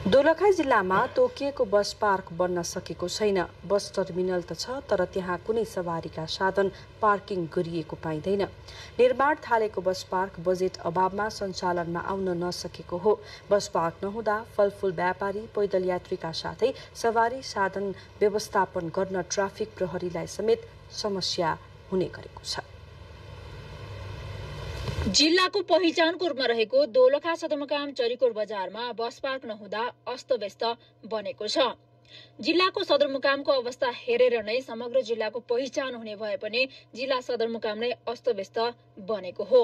दोलखा जिल्लामा तोकिएको bus park बन्न सकेको छैन। बस टर्मिनल त छ, तर त्यहाँ कुनै सवारीका साधन पार्किङ गरिएको पाइँदैन। निर्माण थालेको बस पार्क बजेट अभावमा सञ्चालनमा आउन नसकेको हो। बस पार्क नहुँदा फलफूल व्यापारी, पैदल यात्रीका साथै सवारी साधन व्यवस्थापन गर्न ट्राफिक प्रहरीलाई समेत समस्या हुने गरेको छ। जिल्लाको पहिचानको रूपमा रहेको दोलखा सदरमुकाम चरीकोट बजारमा बस पार्क नहुँदा अस्तव्यस्त बनेको छ। जिल्लाको सदरमुकामको अवस्था हेरेर नै समग्र जिल्लाको पहिचान हुने भए पनि जिल्ला सदरमुकाम नै अस्तव्यस्त बनेको हो।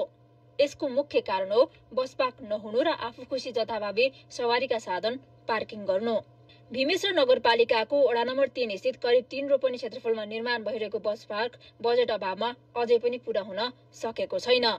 यसको मुख्य कारण हो बस पार्क नहुनु र आफू खुसी जथाभावी सवारीका साधन पार्किङ गर्नु। भीमेश्वर नगरपालिकाको वडा नम्बर 3 स्थित करिब 3 रोपनी क्षेत्रफलमा निर्माण भइरहेको बस पार्क बजेट अभावमा अझै पनि पूरा हुन सकेको छैन।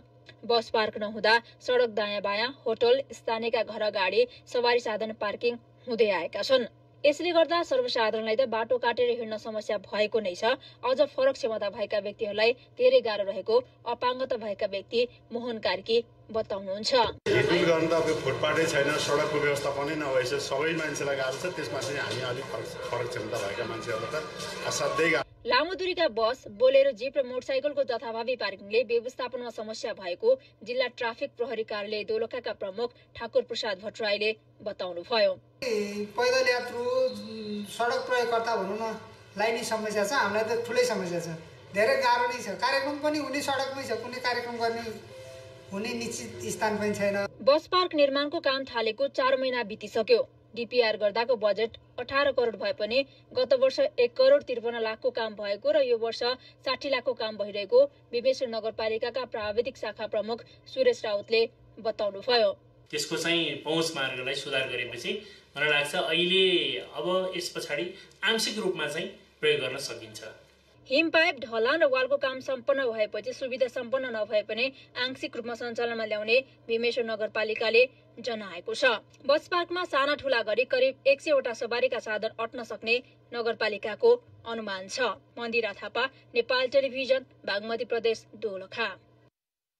बस पार्क नहुँदा सड़क दायाँ बायाँ होटल, स्थानीयका घर अगाडि सवारी साधन पार्किङ हुँदै आएका छन्। यसले गर्दा सर्वसाधारणलाई त बाटो काटेर हिँड्न समस्या भएको नै छ। अझ फरक क्षमता भएका व्यक्तिहरूलाई धेरै गाह्रो रहेको अपाङ्गता भएका व्यक्ति मोहन कार्की बताउनुहुन्छ। हिँडडुल गर्न त अब फुटपाथै छैन, सडकको व्यवस्था पनि नभएछ, सबै मान्छेलाई गाह्रो छ। त्यसमा चाहिँ हामी अलिक फरक क्षमता भएका मान्छेहरूलाई त असाध्यै गाह्रो। लामो दूरीका बस, बोलेरो, जीप र मोटरसाइकलको जथाभावी पार्किङले व्यवस्थापनमा समस्या भएको जिल्ला ट्राफिक प्रहरी कार्यालय दोलखाका प्रमुख ठाकुर प्रसाद भट्टराईले बताउनुभयो। पैदल यात्रु, सडक प्रयोगकर्ता भनौँ न, लाइनी समस्या छ। हामीलाई त ठुलै समस्या छ, धेरै गाह्रो नै छ। कार्यक्रम पनि हुने सडकमै छ, कुनै कार्यक्रम गर्ने हुने निश्चित स्थान पनि छैन। बस पार्क निर्माणको काम थालेको 4 महिना बितिसक्यो। डीपीआर गर्दाको बजेट 18 करोड भए पनि गत वर्ष 1 करोड 53 लाखको काम भएको र यो वर्ष 60 लाखको काम भइरहेको भीमेश्वर नगरपालिकाका प्राविधिक शाखा प्रमुख सुरेश राउतले बताउनुभयो। त्यसको चाहिँ पहुँच मार्गलाई सुधार गरेपछि मलाई लाग्छ अहिले अब यस पछाडि आंशिक रूपमा चाहिँ प्रयोग गर्न सकिन्छ। हिमपाइप, ढलान र वालको काम सम्पन्न भएपछि सुविधा सम्पन्न नभए पनि आंशिक रूपमा सञ्चालनमा ल्याउने भीमेश्वर नगरपालिकाले जनाएको छ। बस पार्कमा साना ठूला गरी करिब 100 वटा सवारीका साधन अट्न सक्ने नगरपालिकाको अनुमान छ। मन्दिरा थापा, नेपाल टेलिभिजन, बागमती प्रदेश, दोलखा।